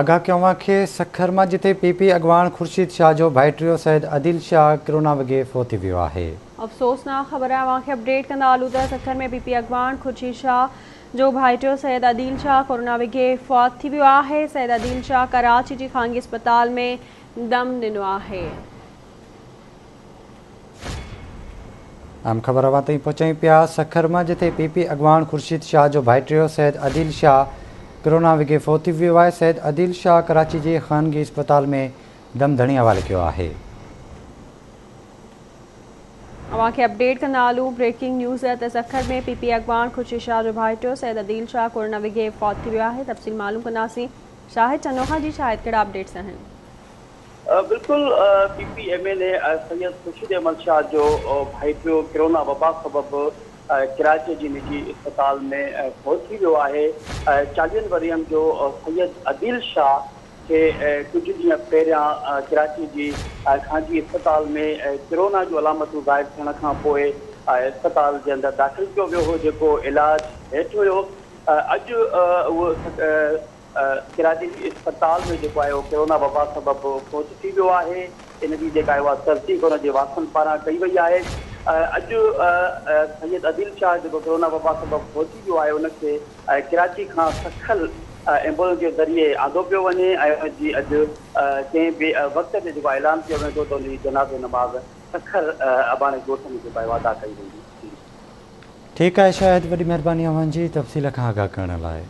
آگاهه ڪيون اوهان کي سکر مان جتي پي پي اڳواڻ خورشيد شاهه جو ڀائٽيو سيد عديل شاهه ڪرونا وگهي فوت ٿي ويو آهي. افسوسناڪ خبر اوهان کي اپڊيٽ ڪندا هلون ته سکر ۾ پي پي اڳواڻ خورشيد شاهه جو ڀائٽيو سيد عديل شاهه ڪورونا وگهي فوت ٿي ويو آهي، سيد عديل شاهه ڪراچي جي خانگي اسپتال ۾ دم ڏنو آهي. اهم خبر اوهان تائين پهچايون پيا سکر مان جتي پي پي اڳواڻ خورشيد شاهه جو ڀائٽيو سيد عديل شاهه ڪرونا وگهي فوت ٿي ويو آهي سيد عديل شاهه ڪراچي جي خانگي اسپتال ۾ دم ڌڻي حوالي ڪيو آهي. اوهان کي اپڊيٽ ڪندا هلون بريڪنگ نيوز ته سکر ۾ پي پي اڳواڻ خورشيد شاهه جو ڀائٽيو سيد عديل شاهه ڪورونا وگهي فوت ٿي ويو آهي تفصيل معلوم ڪنداسين شاهد چنو کان جي شاهد ڪهڙا اپڊيٽس آهن. بلڪل P P M N A Syed Khurshid Ahmed Shah جو ڀائٽيو ڪرونا وبا سبب ڪراچي جي نجي اسپتال ۾ فوت ٿي ويو آهي، چاليهن ورهين جو سيد عديل شاهه کي ڪجهه ڏينهن پهريان ڪراچي جي خانگي اسپتال ۾ ڪرونا جون علامتون ظاهر ٿيڻ کان پوء اسپتال جي اندر داخل ڪيو ويو هو جيڪو علاج هيٺ هيو اڄ اهو ڪراچي جي اسپتال ۾ جيڪو آهي اهو ڪرونا وبا سبب فوت ٿي ويو آهي ان جي جيڪا آهي اها تصديق ان جي وارثن پاران ڪئي وئي آهي اڄ سيد عديل شاهه جيڪو ڪرونا وبا سبب فوت ٿي ويو آهي ان کي ڪراچي کان سکل ايمبولنس جي ذريعي آندو پيو وڃي ۽ ان جي اڄ ڪنهن به وقت تي جيڪو اعلان ڪيو ويندو ته ان جي جنازي نماز سکر اباڻي ڳوٺ ۾ جيڪو آهي اها ادا ڪئي ويندي. ٺيڪ آهي شاهد وڏي مهرباني اوهان جي تفصيل کان آگاهه ڪرڻ لاء.